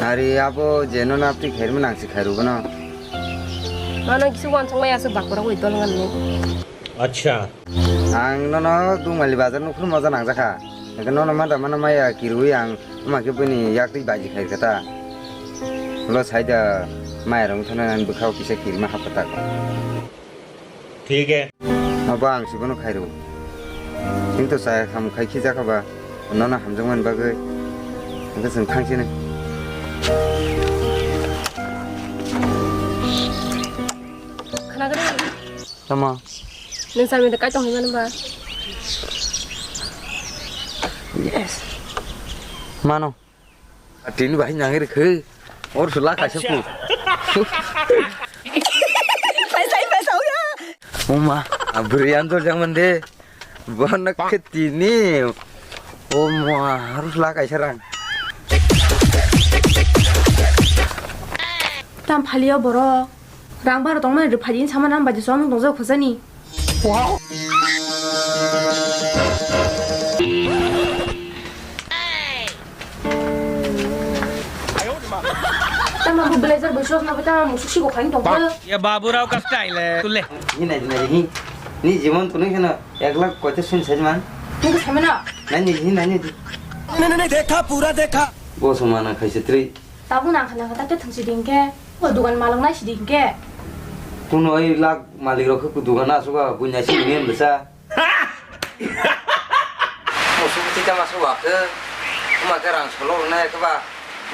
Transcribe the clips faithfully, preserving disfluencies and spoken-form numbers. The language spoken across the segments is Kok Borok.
Ari abo je nono aptwi khairwma nang se khairu bono. Mano kisu wansuk maya aswk bakura wi dol ngan ni. Acha. Ang nono Dungmali bazar nukhu moja nangjakha. Eke nono mada mana maya kirwi ang ama khe bini yaktwi baji khairkha ta. Lo saida maya rong thana nan bwkhao kisa kirma hapta ta. Thik hai. Abo ang si bono khairw. Kintu chaya kham khai khijakha ba nono hamjakmani bagwi. Hwnkhe chwng thangsini. Khwnakhwna. Tamo? Nwng chami da kai tong hinmani ba? Yes. Mano. Tini bahai nangri khe. Or sula kaisa pu. Paisa, paisa, uya. Oma, abri anjol jang mande. Bono khe tini. Oma, harus la kaisa rang. Tam phalio borok. Rang baro tongmani rwphaidi hinwi sama nang bai de chwng tongjago khojani. Tamo bo blazer bo shorts no tamo musuk sigo khain tongkha. ये बाबूराव का स्टाइल है, तू ले। Ni nai, nai, ni, ni jibon tuni kheno ek lakh koito sini sajman. Tungkha samena. Nai ni, ni nai ni. मैंने नहीं देखा, पूरा देखा। Bo samana khaise tri. Tabuk nang khana kha ta khe thwng si ding khe, o dugan malok nai si ding khe. Kuno oi lak malik rok khe dugan asuk a bunya si ni bwsa. Musu bwtwi ta masu wa khe, kuma khe rang solo rwnai khe ba,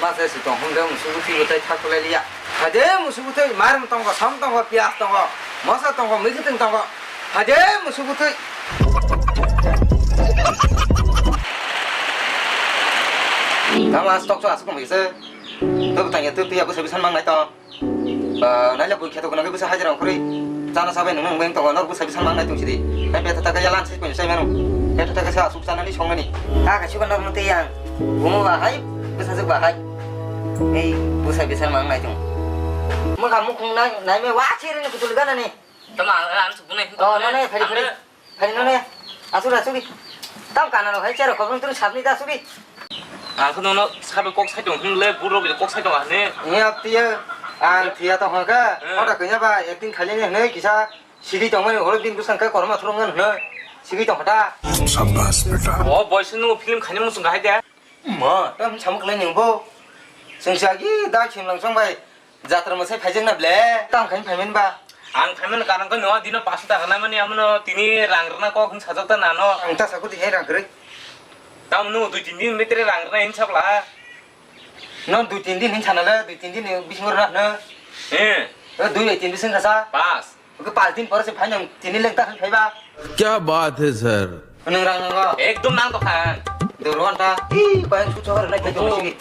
ma se si tong hwn khe musu bwtwi bwtai tha kulai liya. Haje musu bwtwi mar tongo, som tongo, piyas tongo, mosa tongo, mui kwtwng tongo. Haje musu bwtwi. Tama stok so asuk tong khe se. Tw tang ya, tw tw ya, bwsa bwsa mang nai tong. Ba, nai le bui kheto gwnang khe bwsa hajira ongkhorwi. Chana sabai nung nung beng tongo, nor bwsa bwsa mang nai tong sidi. Hai betha taka ya lan sai pon sai manu. Betha taka sa asuk chana ni song nani. Ta ka chuka nor mutwi yang. Bumo ba hai, bwsa juk ba hai. Ei, bwsa bwsa mang nai tong. Mukha mukhung nai, nai me wa chiri ni kutul gana ni. Tama ang, ang suk bunai. Oh, no, no, phari, phari. Phari no ne, asuk asuk di. Tam kana no hai chero khobong turu sabni da asuk di. Ang khe nono sabe kok sai tong hwnle buro bile kok sai tong hane. Ni aptiya ang thiya tong haka. Hmm. Hoda kanya ba acting khali ne hne kisa sidi tong mani horo din busan ka korma thurung ngan hne. Sidi tong hata. Shabash beta. O boy sunu film khani musung hai de. Ma, tam samuk le ningbo. Sengsa gi da chim lang song bai. Jatra mwsai phaijak na ble? Tamo khaini phaiman ba? Ang phaiman karon khe no dino paanch taka na mani amono tini rang rwna kok hin sajak ta nano. Ang ta saku di hai rang kwrwi. Tamo no dui tin din bhitre rang rwna hin sabla. No dui tin din hin sana le, dui tin din bisingo rwna hwno. Eh. O dui bai tin bising kasa. Paanch. Oke, paanch din pore se phai nang tini leng ta phai ba. Kya baat hai sir? Nang rang nango. Ekdom nang tokha. Doro anta. Ih, bayang sucho har nai phai tong sigi.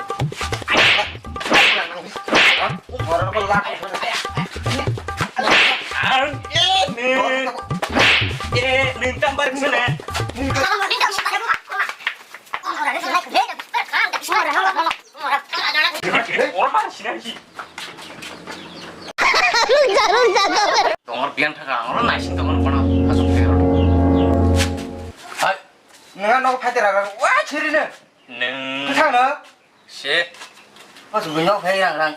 Ora ko la. Ang, eh, ni. Eh, ni tambar sini. Ora mana sini sih. Tongor biang thaka, oro naising tongor kono asuk thero. Hai. Nang no phai tera, wa chiri ne. Neng. Thang no. Se. Asuk no phai rang rang.